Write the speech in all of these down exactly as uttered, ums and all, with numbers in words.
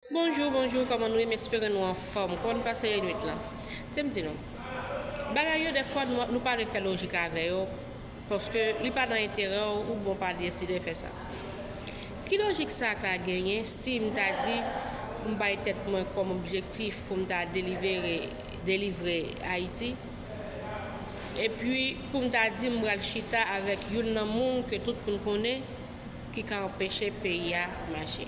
Bonjou, bonjou, kòman nou ye? M espere nou anfòm. Kòman nou pase nwit lan? Te m di nou, bagay yo, dèfwa, nou, nou pa dwe fè lojik avè yo, paske li pa nan enterè w, ou bon pa deside fè sa. Ki lojik sa ka genyen si m ta di m bay tèt mwen kòm objektif pou m ta delibere, delivre Ayiti? Epi, pou m ta di m pral chita avèk youn nan moun ke tout moun konnen, ki ka anpeche peyi a mache.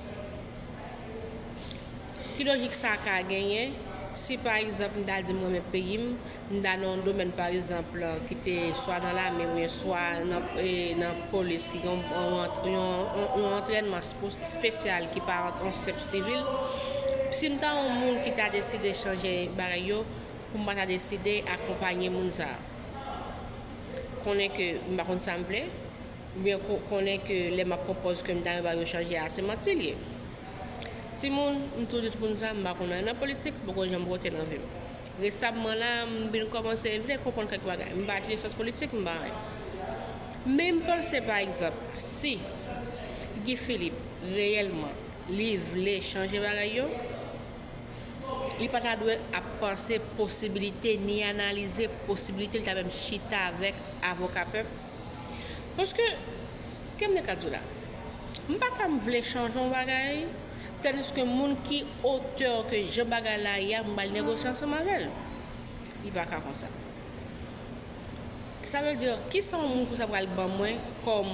Ki lojik sa ka genyen si, pa egzanp, m ta di m renmen peyi m, m ta nan yon domèn, pa egzanp, ki te swa nan lame oubyen swa nan, e, nan polis, ki gen yon, yon, yon, yon antrènman spo-, espesyal ki pa ant yon senp sivil? Si m ta yon moun ki ta deside chanje bagay yo, pou m pa ta deside akonpanye moun sa a? Konnen ke m pa konn sa m vle, oubyen ko-, konnen ke lè m ap pran pòz ke m ta renmen bagay yo chanje a, se manti l ye. Timoun, m toujou di timoun sa, m pa konn anyen nan politik, m poko janm vote nan vi m. Resamman la, m vin kòmanse vle konprann kèk bagay. M pa ti nesans politik, m pa anyen. Men m panse, pa egzanp, si Guy Philippe reyèlman li vle chanje bagay yo, li pa ta dwe ap panse posibilite ni analize posibilite li ta menm chita avèk avoka pèp. Paske, ke m te ka di w la, m pa ka m vle chanje yon bagay, tandiske moun ki otè ke jan bagay la ye a, m pral negosye ansanm avè l. Li pa ka konsa. Sa vle di, kisa yon moun konsa pral ban mwen kòm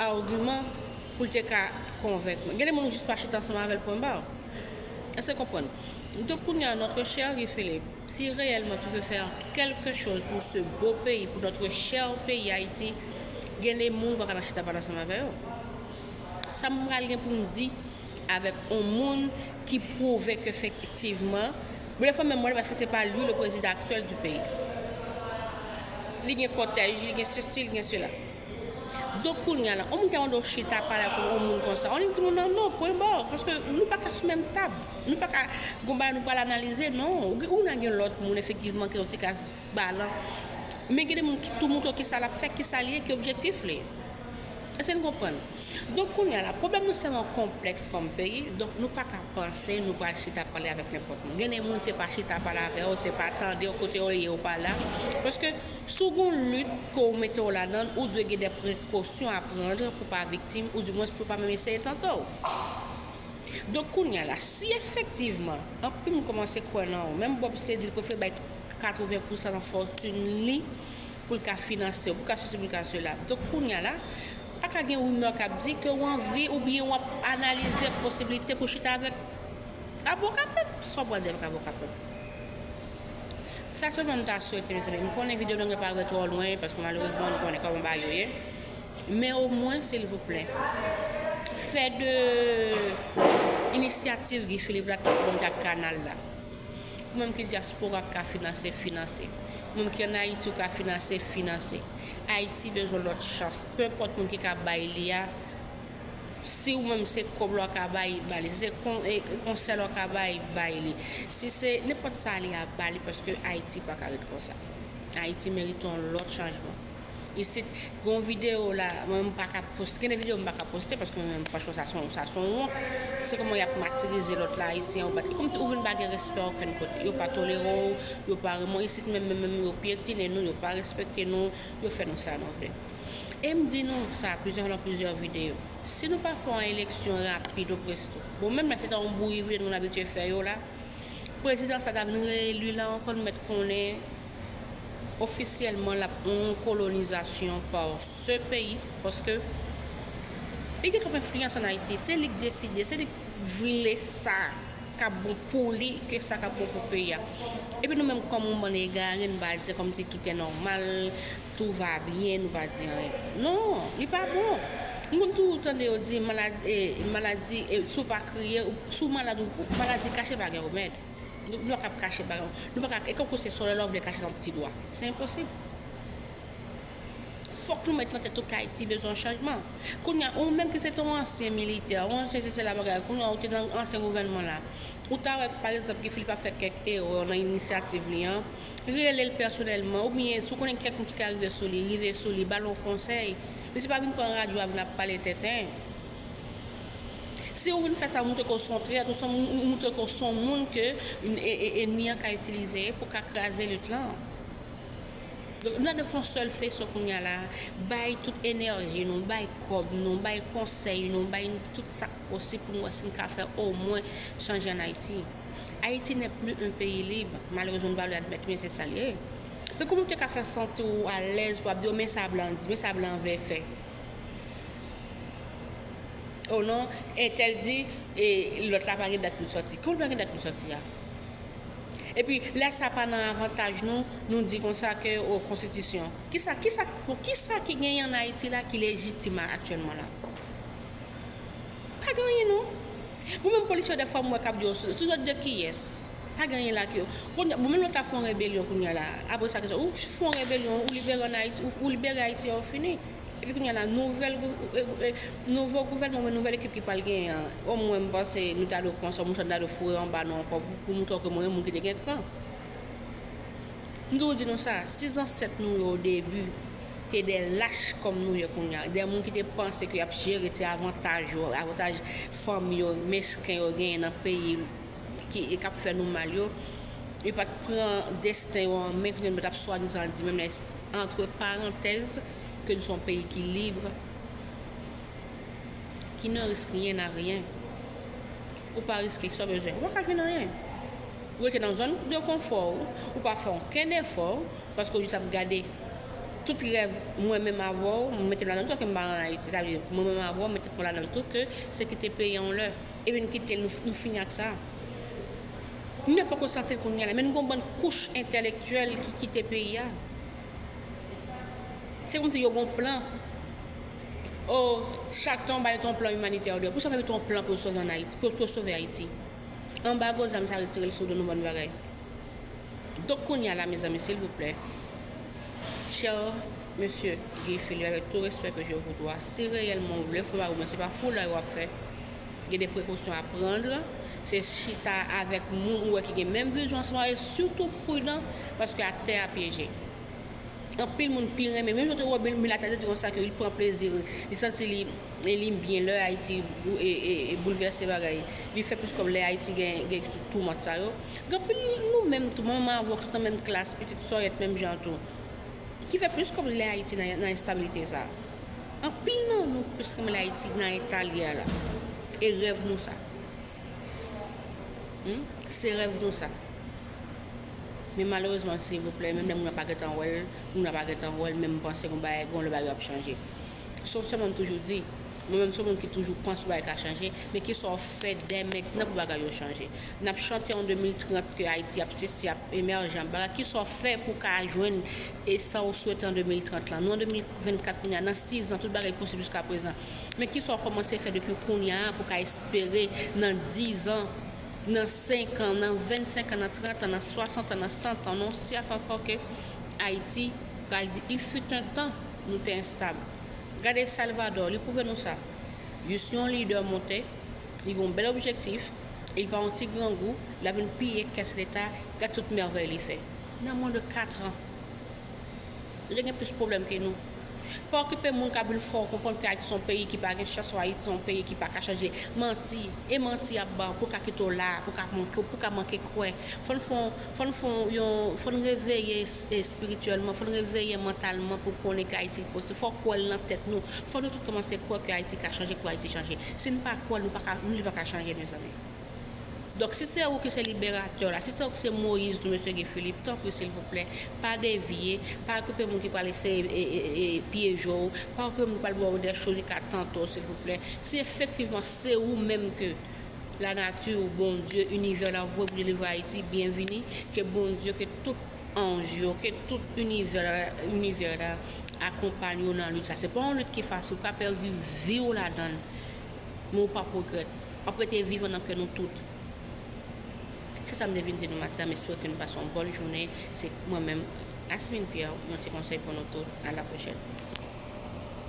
agiman pou l te ka konvenk mwen? Gen de moun ou jis pa chita ansanm avè l, pwen ba. Èske w konprann? Donk, kounye a, notre cher Guy Philippe, si réellement tu veux faire quelque chose pour ce beau pays, pour notre cher pays Haïti, gen de moun ou pa ka nan chita pale ansanm avè yo. Sa m pral gen pou m di avèk yon moun ki pwouve ke efektivman, bon, dèfwa menm mwen, paske se pa li le président actuel du pays. Li gen kòtèj, li gen sesi, li gen sela. Donk, kounye a la, yon moun ki mande w chita pale ak yon moun konsa, annik di moun nan non, pwen ba, paske nou pa ka sou menm tab. Nou pa ka, gon bagay nou pral analize, non. Ou gen, ou nan gen lòt moun, efektivman, ke yo te ka balan. Men gen de moun ki tou montre w kisa l ap fè, kisa l ye, ki objektif li. Èske n konprann? Donk, kounye a la, pwoblèm nou se yon konplèks kòm peyi, donk nou pa ka panse nou pral chita pale avèk nenpòt moun. Gen de moun se pa chita pale avè w, se pa tande w, kote w ye, w pa la. Paske si w gon lit ke w mete w ladan l, ou dwe gen de prekosyon a pran pou pa viktim, ou dimwens pou pa menm eseye tante w. Donk, kounye a la, si efektivman, anpil moun kòmanse kwè nan ou, menm Bob se di l prefere bay katreven pousan nan fòtin li pou l ka finanse w, pou l ka sesi, pou l ka sela. Donk, kounye a la, pa ka gen rimè k ap di ke w anvi oubyen w ap analize posibilite pou chita avèk avoka pèp. Sa w pral di avèk avoka pèp? Sa sèlman m ta swete, mezanmi. M konnen videyo nou pa rive twò lwen, paske malerezman, nou konnen kòman bagay yo ye. Men omwen, silvouplè, fè de inisyativ Guy Philippe la tankou bon ak kanal la. Ou menm ki dyaspora k ka finanse, finanse. Ou menm ki ann Ayiti, ou ka finanse, finanse. Ayiti bezwen lòt chans. Penpòt moun ki ka bay li a, si ou menm se kòb la w ka bay, ba li. Si se kon-, e, konsèy la w ka bay, bay li. Si se nenpòt sa li a, ba li, paske Ayiti pa ka ret konsa. Ayiti merite yon lòt chanjman. Isit, gen yon videyo la, mwen m pa ka poste. Gen de videyo m pa ka poste paske mwen menm, franchman, sa se yon, sa se yon wont. Se kòman y ap matirize lòt la, Ayisyen yo bat. E kòmsi ou vin pa gen respè okenn kote. Yo pa tolere w, yo pa renmen w. Isit menm, menm, menm, yo pyetine nou, yo pa respekte nou, yo fè nou sa nou vle. E m di nou sa plizyè, nan plizyè videyo. Si nou pa fè yon eleksyon rapid ou presto, bon, menm lè se ta yon bouri videyo nou abitye fè yo la, prezidan sa ta vin reeli la ankò, nou mèt konnen ofisyèlman l ap yon kolonizasyon pa se peyi, paske li gen twòp enfliyans ann Ayiti. Se li k deside, se li k vle sa k ap bon pou li, ke sa k ap bon pou peyi a. Epi nou menm kòm yon bann egare, nou pa di kòmsi tout est normal, tout va bien, nou pa di anyen. Non, li pa bon. M konn toujou tande yo di maladi, e, maladi, e, si w pa kriye, ou, si w malad, ou, maladi kache pa gen remèd. Nou, nou pa ka ap kache bagay. Nou pa ka, e kankou se solèy la w vle kache nan ti dwa. Se enposib. Fòk nou mèt nan tèt nou ke Ayiti bezwen yon chanjman. Kounye a, ou menm ki se te yon ansyen militè, yon ansyen se, se la bagay, kounye a, ou te nan ansyen gouvènman la. Ou ta wè, pa egzanp, Guy Philippe ap fè kèk erè nan inisyativ li an. Rele l pèsonèlman, oubyen si w konnen kèk moun ki ka rive sou li, rive sou li, ba l yon konsèy. Mesye pa vin pran radyo a vin ap pale tenten. Si w vin fè sa, w montre ke w se yon trèt, ou se yon moun, ou montre ke w se yon moun ke e- e- enmi an ka itilize pou ka kraze lit lan. Donk, nou ta dwe fè yon sèl feso kounye a la, bay tout enèji nou, bay kòb nou, bay konsèy nou, bay tout sa k posib pou nou wè si n ka fè omwen chanje ann Ayiti. Haïti n'est plus un pays libre. Malerezman, nou pa vle admèt, men se sa l ye. Men kòman w te ka fè santi w alèz pou w ap di, "Oh, men sa blan di, men sa blan vle fè." Oh non, entèl di, e lòt la pa gen dat pou l sòti. Kòman l pa gen dat pou l sòti a? Epi, lè sa pa nan avantaj nou, nou di konsa ke, o, konstitisyon. Kisa, kisa, bon, kisa ki genyen ann Ayiti la ki lejitim aktyèlman la? Pa gen anyen, non. Mwen menm polisye yo, dèfwa, m wè k ap di yo, sou, sou zòd de kiyès? Pa gen anyen la ki yo. Kounye a, bon, menm lè w ta fè yon rebelyon kounye a la, apre sa, kisa, ou fè yon rebelyon, ou libere ann Ayiti, ou, ou libere Ayiti a, ou fini. Epi kounye a la, nouvèl gou- e- e- nouvo gouvènman oubyen nouvèl ekip ki pral genyen an, omwen m panse nou ta dwe pran sa, nou ta dwe foure anba nou ankò pou, pou montre ke mwen yon moun ki te gen kran. M toujou di nou sa, si zansèt nou yo o debi te de lach kòm nou ye kounye a, de moun ki te panse ke y ap jere ti avantaj yo, avantaj fanmi yo, mesken yo genyen nan peyi ki, e k ap fè nou mal yo, yo pa t pran desten yo an men, kounye a nou pa t ap swadizan di menm lè, entre parenthèses, ke nou se yon peyi ki lib, qui ne risque rien à rien. Ou pa riske, sa w bezwen? Ou pa ka jwenn anyen. Ou rete nan zòn de konfò w, ou pa fè okenn efò, paske w jis ap gade tout rèv mwen menm avè w, m mete m ladan l tou, ke m pa ann Ayiti. Sa vle di, mwen menm avè w, m mete m ladan l tou, ke se kite peyi a yon lè. Epi n kite l, nou, nou fini ak sa. Nou menm poko santi l kounye a la, men nou gen yon bann kouch entèlektyèl ki kite peyi a. Se kòmsi yo gen yon plan. O, chak tan yo ba yo yon plan imanitè, pou sa yo pa mete yon plan pou yo sove ann Ayiti, pou yo sove Ayiti. Anbago zam sa retire l sou do nou, bann bagay. Donk, kounye a la, mezanmi, silvouplè, chè mesye Guy Philippe, avec tout respect que je vous dois, si reyèlman w vle fè yon bagay, men se pa foulay w ap fè. Gen de prekosyon a pran, se chita avèk moun ou wè ki gen menm vizyon ansanm avè w, e sitou pridan, paske atè a pyeje. Anpil moun pi renmen, menm jan te wè Bill Milat la te di konsa ke li pran plezi, li santi li, li byen lè Ayiti bou- e- e- e boulvèse bagay. Li fè plis kòb lè Ayiti gen, gen tout toumant sa yo. Gen anpil nou menm tou, manman avè w, ki sot nan menm klas, pitit sòyèt menm jan tou, ki fè plis kòb lè Ayiti nan, nan enstabilite sa. Anpil nan nou plis renmen lè Ayiti nan eta l ye a la. E rèv nou sa. Hmm? Se rèv nou sa. Men malerezman, silvouplè, menm lè moun nan pa gentan wè l, moun nan pa gentan wè l, men m panse gon bagay, gon lè bagay ap chanje. Se, se sa m toujou di. Mwen menm, se yon moun ki toujou panse bagay ka chanje, men kisa w fè dè mentnan pou bagay yo chanje? N ap chante an de mil trant ke Ayiti ap sesi, ap emèje, ap bagay. Kisa w fè pou w ka jwenn e sa w swete an de mil trant lan? Nou an de mil vennkat kounye a, nan sizan, tout bagay posib jiskaprezan. Men kisa w kòmanse fè depi kounye a pou w ka espere nan dizan, nan senkan, nan vennsenkan, nan trantan, nan swasantan, nan santan, nan yon syèk ankò ke Ayiti pral di, il fut un temps, nou te enstab. Gade Salvador, li pwouve nou sa. Jis yon lidè monte, li gen yon bèl objektif, e li pa yon ti grangou, l ap vin piye kès leta, gad tout mèvèy li fè. Nan mwens de katran. Li te gen plis pwoblèm ke nou. Pa okipe moun k ap vin fè w konprann ke Ayiti se yon peyi ki pa gen chans, Ayiti se yon peyi ki pa ka chanje. Manti. E manti y ap ba w pou w ka kite w la, pou w ka manke, pou w ka manke kwè. Fò n fè yon, fò n fè yon, yon, fò n reveye es- espirityèlman, fò n reveye mantalman pou n konnen ke Ayiti posib. Fò w kwè l nan tèt nou. Fò nou tout kòmanse kwè ke Ayiti ka chanje, pou Ayiti chanje. Si n pa kwè l, nou pa ka, nou li pa ka chanje, mezanmi. Donk, si se ou ki se liberatè la, si se ou ki se Moyiz nou, mesye Guy Philippe, tanpri, silvouplè, pa devye, pa okipe moun ki pral eseye, e, e, e, pyeje w, pa okipe moun ki pral ba w de choz ki ka tante w, silvouplè. Si efektivman se ou menm ke lanati, Bondye, inivè la voye pou delivre Ayiti, byenvini, ke Bondye, ke tout anj yo, ke tout inivè la, inivè la akonpanye w nan lit sa. Se pa yon lit ki fasil, ou ka pèdi vi w ladan l, men ou p ap regrèt. W ap rete vivan nan kè nou tout. Se sa m te vin di nou maten an, m espere ke nou pase yon bòn jounen. Se mwen menm, Asmine Pierre, yon ti konsèy pou nou tout. À la prochaine.